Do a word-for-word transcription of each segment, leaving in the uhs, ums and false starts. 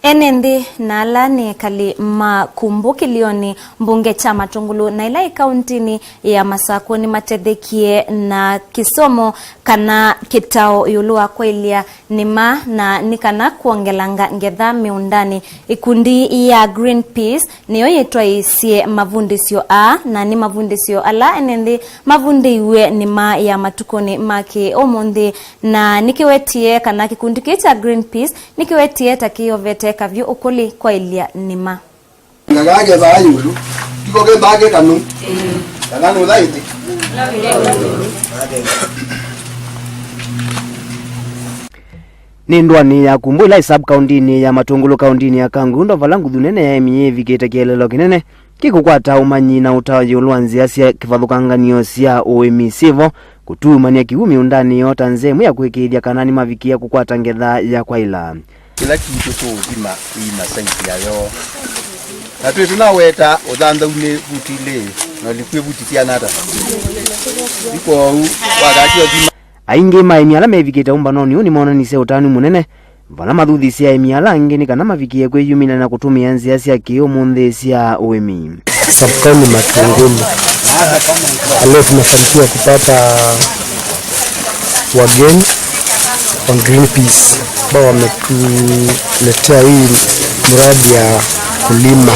Ene nthĩ na ala nĩ ekali ma Kumbu kĩlĩonĩ mbunge kya Matũngũlũ na ĩla ĩ kauntinĩ ya Masakũ nĩmatethekie na kĩsomo kana kĩtao ĩũlũ wa kwaĩlya nĩma na nĩ kana kwongelanga ngetha mĩũndanĩ. Ĩkundi ya Greenpeace nĩyo yĩtwaĩĩsye mavundĩsyo aa, na nĩ mavundĩsyo ala ene nthĩ mavundĩiw'e nĩma ya matukũnĩ ma kĩ ũmũnthĩ, na nĩkĩwetie kana kĩkundi kĩĩ kya Greenpeace nĩkĩwetie ta kĩyovete kavyũ ũkũlĩ kwaĩlya nĩma. Ngagage vaa ĩũlũ, ndiko ke mbake kanu. Kana nũthaĩte. Nĩ ndũanĩ ya Kumbu ĩla ĩ sub-kauntinĩ ya Matũngũlũ kauntinĩ ya Kangundo, vala nguthu nene ya aĩmi yĩvikĩte kĩeleelo kĩnene kĩkũkwata ũmanyi na ũtao ĩũlũ wa nzĩa sya kĩvathũkangan'yo sya ũĩmi syĩvo, kũtuumany'a kĩw'ũ mĩũndanĩ yoo ta nzĩa ĩmwe ya kũĩkĩĩthya kana nĩmavikĩĩa kũkwata ngetha ya kwaĩla. Kĩla kitũ tũũthima iima saiti ya yoo. Na twĩ tũnaweta ũthanthau nĩ vuti ilĩ, na ũliku ĩ vuti siana ata? Ĩ kwoou, wakati ũthima. Aingĩ ma aĩmi ala mevikĩte ũmbanonĩ ũũ nĩmoonanisye ũtanu mũnene vala mathuthisye aĩmi ala angĩ nĩ kana mavikĩe kwĩyumĩlya na kũtũmĩa nzĩa sya kĩ-ũmũnthĩ sya ũĩmi. Sub-county Matungulu. Na leo tumefanikiwa kupata wageni wa Greenpeace ambao wametuletea hii mradi ya kulima,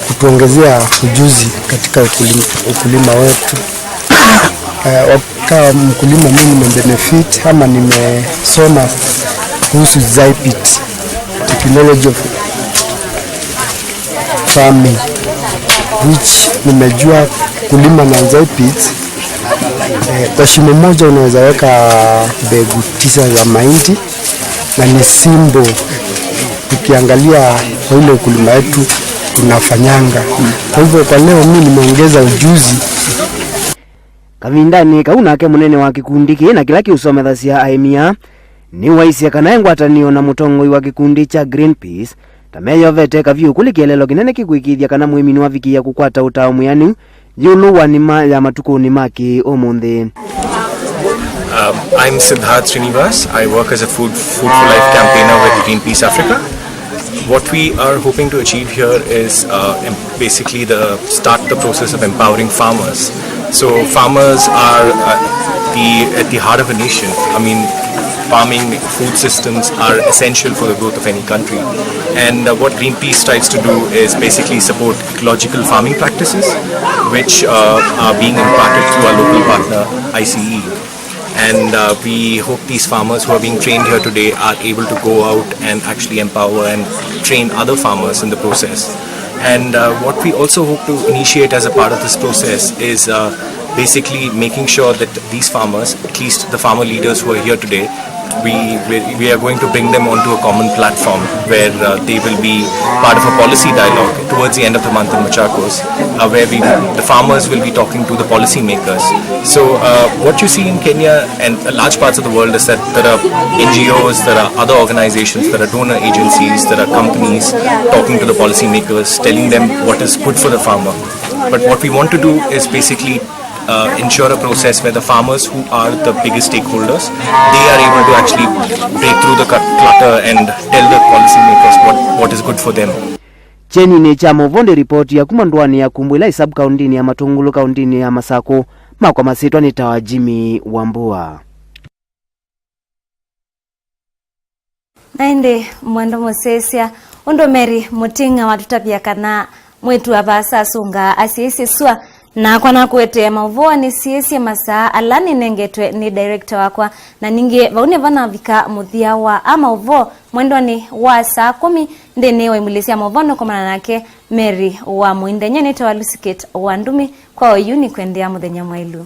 kutuongezea ujuzi katika ukulima, ukulima wetu. Eh, wa-, kama mkulima mimi nimebenefit ama nimesoma kuhusu ZAIPIT, technology of farming, which nimejua kulima na ZAIPIT, eh, kwa shimo moja unaweza weka mbegu tisa za mahindi, na ni simple ukiangalia kwa ile ukulima wetu tunafanyanga. Kwa hivyo kwa leo mimi nimeongeza ujuzi. Kavindanĩ kau nake mũnene wa kĩkundi kĩĩ na kĩla kĩũsomethasya aĩmi aa nĩwaisye kana e ngwatanĩo na mũtongoi wa kĩkundi kya Greenpeace ta meyovete kavyũ kũlĩ kĩeleelo kĩnene kĩkwĩkĩĩthya kana mũĩmi nĩwavikĩĩa kũkwata ũtao mwĩanĩu ĩũlũ wa nĩma ya matukũnĩ ma kĩ-ũmũnthĩ. Um, I'm Siddharth Srinivas. I work as a food, Food for Life campaigner with Greenpeace Africa. What we are hoping to achieve here is, uh, em-, basically the, start the process of empowering farmers. So farmers are, uh, the, at the heart of a nation. I mean, farming, food systems are essential for the growth of any country. And, uh, what Greenpeace strives to do is basically support ecological farming practices, which, uh, are being imparted through our local partner, I C E. And, uh, we hope these farmers who are being trained here today are able to go out and actually empower and train other farmers in the process. And, uh, what we also hope to initiate as a part of this process is, uh, basically making sure that these farmers, at least the farmer leaders who are here today, we, we, we are going to bring them onto a common platform where, uh, they will be part of a policy dialogue towards the end of the month in Machakos, uh, where we, the farmers will be talking to the policymakers. So, uh, what you see in Kenya and large parts of the world is that there are N G Os, there are other organizations, there are donor agencies, there are companies talking to the policymakers, telling them what is good for the farmer. But what we want to do is basically, uh, ensure a process where the farmers, who are the biggest stakeholders, they are able to actually break through the cl-, clutter and tell the policymakers what, what is good for them. Kyeninĩ kya maũvoo, ndĩ ripoti ya kuma ndũanĩ ya Kumbu ĩla ĩ sub-kauntinĩ ya Matũngũlũ kauntinĩ ya Masakũ. Makwa masyĩtwa nĩ tawa Jimmy Wambua. Na ĩndĩ mwendwa mũsyaĩĩsya, ũndũ Mary Mũting'a watũtavya kana mwĩĩtu wa vaasa asũngaa asyaĩĩsye sua, nakwa nakũetea maũvoo nĩsyaĩĩsye masaa ala nĩnengetwe nĩ director wakwa, na ningĩ vau nĩvo navika mũthya wa a maũvoo mwendwanĩ wa saa kũmi nthĩnĩ wa imulĩ sya maũvoo nũkomana nake Mary wa Mũinthenya. Nĩtawa Lucy Kate wa Ndumi, kwa oyu nĩkwendea mũthenya mwaĩlu.